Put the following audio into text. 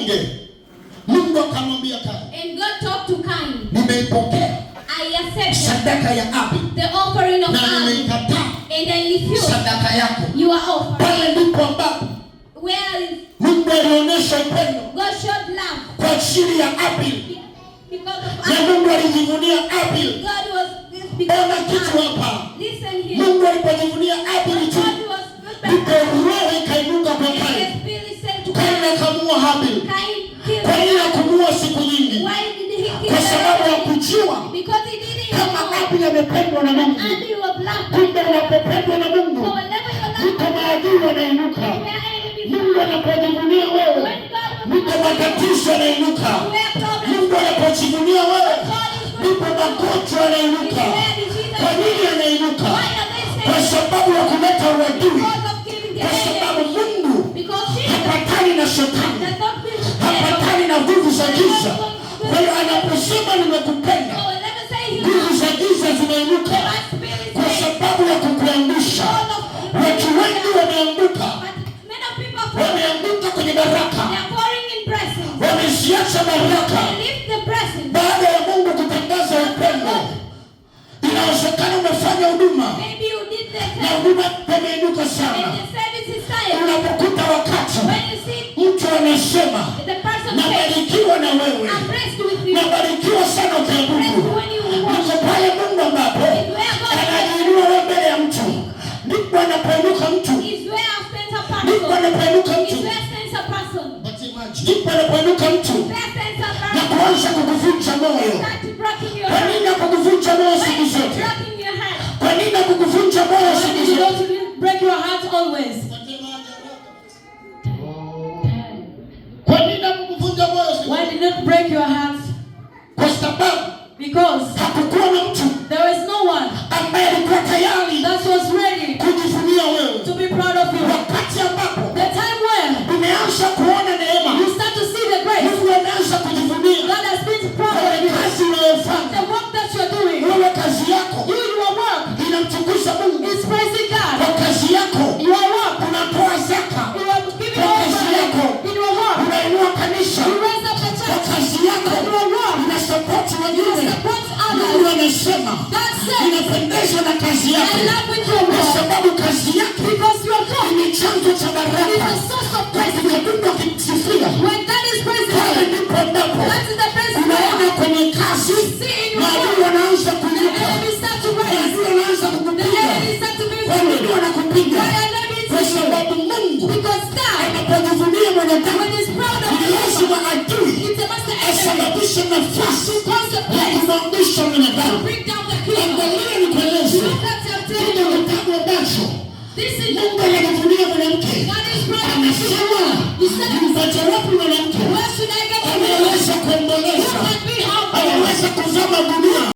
Mnyonge. Mungu akamwambia Kaini, And God talked to Cain. Nimeipokea I accept sadaka ya Abel the offering of na Abel nimeikataa and I refuse sadaka yako. Your offering. Pale ndipo ambapo Where is Mungu alionyesha upendo God showed love kwa ajili ya Abel because of na Abel. Mungu alijivunia Abel. God was because Ona of kitu Abel. hapa. Listen here. Mungu alipojivunia Abel tu, God was ndipo roho ikainuka kwa And Kaini. the spirit said to Kaini Cain, akamuua Abel. Cain killed Kwa nini Abel. hakumuua siku nyingi? Why did he kill Kwa sababu Abel? hakujua Because he didn't kama know Abel amependwa na Mungu. Abel was loved. Kumbe unapopendwa na So Mungu, whenever you're loved, ndipo maadui wanainuka. where enemies Mungu anapojivunia wewe, when God was ndipo matatizo yanainuka. where problems Mungu anapojivunia wewe, ndipo magonjwa yanainuka. Kwa nini yanainuka? Why are they Kwa saying? sababu ya kuleta uadui. Because of giving the Kwa enemy. sababu Mungu Because Jesus hapatani na shetani, does not be hapatani na nguvu za giza. Kwa hiyo anaposema nimekupenda, So whenever say he nguvu za giza zinainuka the spirit kwa says, sababu ya kukuangusha. Watu wengi wameanguka, but many of people fall. Wameanguka kwenye baraka, They are falling in blessings. Wameziacha baraka They leave the blessings. Baada ya Mungu kutangaza upendo. Inawezekana umefanya huduma Maybe you did the na huduma imeinuka sana. And the service is tired. Unapokuta wakati When you see mtu anasema the person says, nabarikiwa na wewe, I'm blessed with you. Nabarikiwa sana ukiabudu. Blessed when you worship. Niko pale Mungu ambapo Is where God anajiinua wewe mbele ya mtu, ndipo anapoinuka mtu, is where stands a ndipo person. anapoinuka Is mtu, where stands a person. Ndipo anapoinuka mtu Where stands a na person. kuanza kukuvunja moyo. Start breaking your Kwa heart. nini akukuvunja moyo Why siku is he zote? breaking your heart? Kwa nini akukuvunja moyo Why siku did you zote? not break your heart always? Kwa nini akukuvunja moyo siku Why zote? did not break your heart? Kwa sababu Because hakukuwa na mtu there is no one ambaye alikuwa tayari that was ready kujivunia wewe. To be proud of you. Wakati ambapo The time when umeanza kuona neema, you start to see the grace, Mungu ameanza kujivunia God has been proud kwa of you. kazi unayofanya. The work that you're doing, Wewe kazi yako you, your work inamtukuza Mungu. Is praising God. Kwa kazi yako Your work, unatoa zaka, you are giving kwa kazi yako offering in your work. Unainua kanisa, You raise up the kwa church. kazi yako In your work, unasapoti you wengine. support Mungu others. anasema God says, ninapendezwa na kazi I yako, love with your kwa work. sababu kazi yake Because your work ni chanzo cha is baraka. the source of blessing. Katika Mungu akimsifia, When God is praising pale you, ndipo ambapo that is the best unaona way. kwenye kazi See in your maadui work, wanaanza the kuinuka, enemy start to rise. maadui wanaanza The kukupiga. enemy start to Kwa beat nini you. wanakupiga? Why are they Kwa beating you? sababu Mungu Because God, anapojivunia mwanadamu, when he's proud of ni you, lazima adui it's a master enemy asababishe nafasi to cause the ya place kumwangusha to mwanadamu. bring down the kingdom. Angalia nikueleze, Look at I'm telling kile you. kitabu ambacho This is Mungu anajivunia mwanamke, God is proud of anasema you. He said, nimpate wapi mwanamke where should I get a woman anaweza who kuomboleza, can be humble? anaweza kuvaa magunia?